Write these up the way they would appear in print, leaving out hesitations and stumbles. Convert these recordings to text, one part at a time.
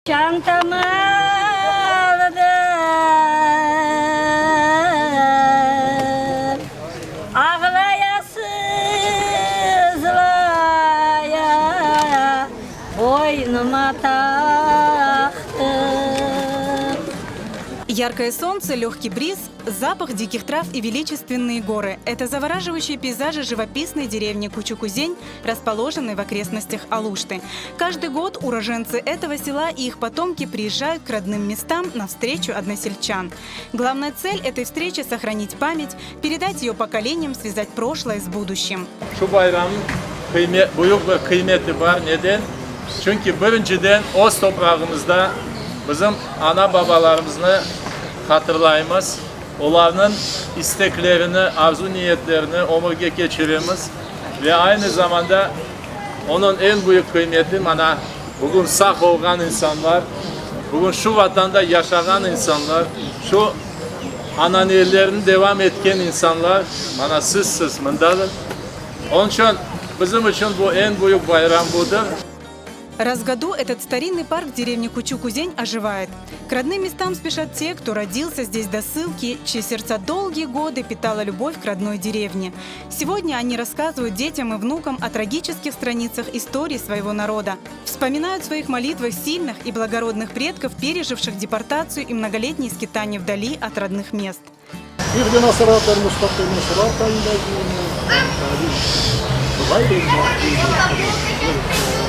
Çantamı aldım, ağlaya sızlaya boynuma taqtım. Яркое солнце, легкий бриз, запах диких трав и величественные горы – это завораживающие пейзажи живописной деревни Кучукузень, расположенной в окрестностях Алушты. Каждый год уроженцы этого села и их потомки приезжают к родным местам на встречу односельчан. Главная цель этой встречи – сохранить память, передать ее поколениям, связать прошлое с будущим. Şu bayramnıñ büyük bir qıymeti bar. Neden? Çünki birinciden öz toprağımızda bizim ana-babalarımıznı hatırlaymız, olarnıñ isteklerini, arzu-niyetlerini ömürge keçiremiz ve aynı zamanda onıñ eñ büyük qıymeti, mana, bugün sağ olğan insanlar, bugün şu Vatanda yaşağan insanlar, şu ananelerni devam etken insanlar, mana, sizsiz mındadır. Onıñ içün bizim içün bu eñ büyük bayram budır. Раз в году этот старинный парк деревни Кучук-Узень оживает. К родным местам спешат те, кто родился здесь до ссылки, чьи сердца долгие годы питала любовь к родной деревне. Сегодня они рассказывают детям и внукам о трагических страницах истории своего народа. Вспоминают в своих молитвах сильных и благородных предков, переживших депортацию и многолетние скитания вдали от родных мест. İhdina sıratal mustaqim, sıratal lezine en'amte aleyhim, ğayril mağdubi aleyhim veled-dallin.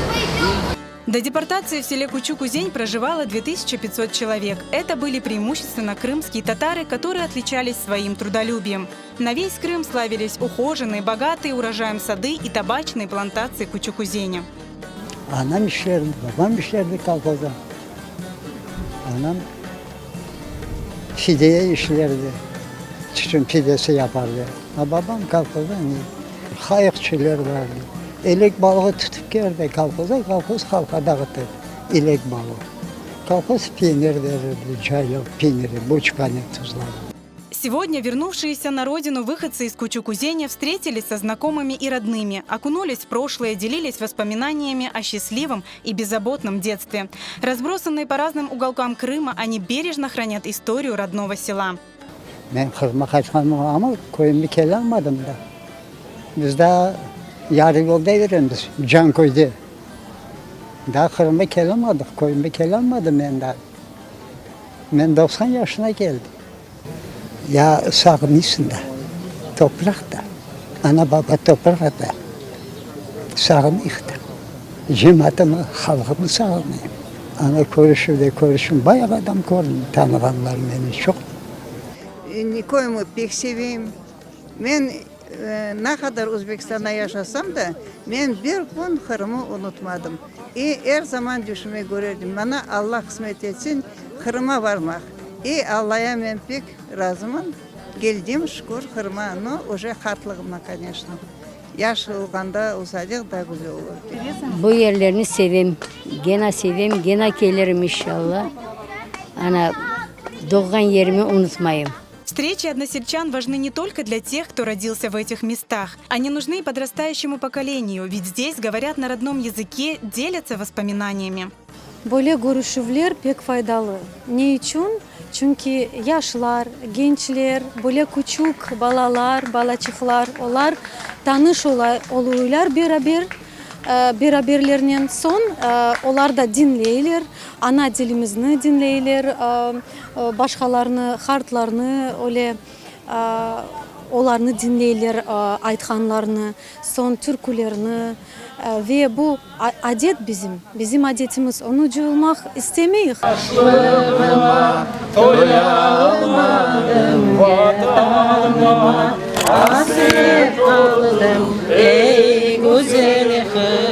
До депортации в селе Кучук-Узень проживало 2500 человек. Это были преимущественно крымские татары, которые отличались своим трудолюбием. На весь Крым славились ухоженные, богатые урожаем сады и табачные плантации Кучук-Узеня. Anam işlerdi, babam işlerdi kolhozda. Anam Fideye işlerdi, tütün fidesi yapardı. A babam kolhozda qayıqçılar bardı. Elek balığı tutıp keldi kolhozda, kolhoz halqqa dağıtır elek balığı. Kolhoz penir berirdi, caylav peniri, boçkanen tuzlanğan. Сегодня вернувшиеся на родину выходцы из Кучук-Узеня встретились со знакомыми и родными, окунулись в прошлое, делились воспоминаниями о счастливом и беззаботном детстве. Разбросанные по разным уголкам Крыма, они бережно хранят историю родного села. Men Qırımğa qaytqanım amma köyüme kelalmadım da. Biz daa yarı yolda yüremiz, Canköyde. Daa Qırımğa kelalmadıq, köyüme kelalmadım men daa. Men 90 yaşına keldim. Ya sağınıysıñ da, topraq da, ana-baba toprağı da sağınıyıq da. Cemaatımı, halqımı sağınayım. Ana körüşüvde körüşim, bayağı adam kördim, tanığanlar meni çoq. Köyümi pek seveyim. Men ne qadar Özbekistanda yaşasam da, men bir kün Qırımı unutmadım. İ er zaman tüşüme körerdim, mana Alla qısmet etsin Qırıma varmaq. İ Allaya men pek razımın, keldim, şükür, Qırıma, no, uje qartlığımna, koneçno. Yaş olğanda olsaydıq, daa güzel olurdı. Bu yerlerni sevem, gena sevem, gena kelirim inşalla. Ana, doğğan yerimi unutmayım. Встречи односельчан важны не только для тех, кто родился в этих местах. Они нужны и подрастающему поколению, ведь здесь говорят на родном языке, делятся воспоминаниями. Böyle körüşüvler pek faydalı. Ne içün? Çünki yaşlar, gençler, böyle küçük balalar, balaçıqlar, olar tanış oluylar beraber, beraberlernen. Soñ olar da diñleyler, ana tilimizni diñleyler, Başqalarnı, qartlarnı öyle olarnı diñleyler aytqanlarını, soñ türkülerni ve bu adet bizim, bizim adetimiz, onı coyulmaq istemeyik. Yaşlığıma toyalmadım, Vatanıma hasret qaldım, ey güzel Qırım.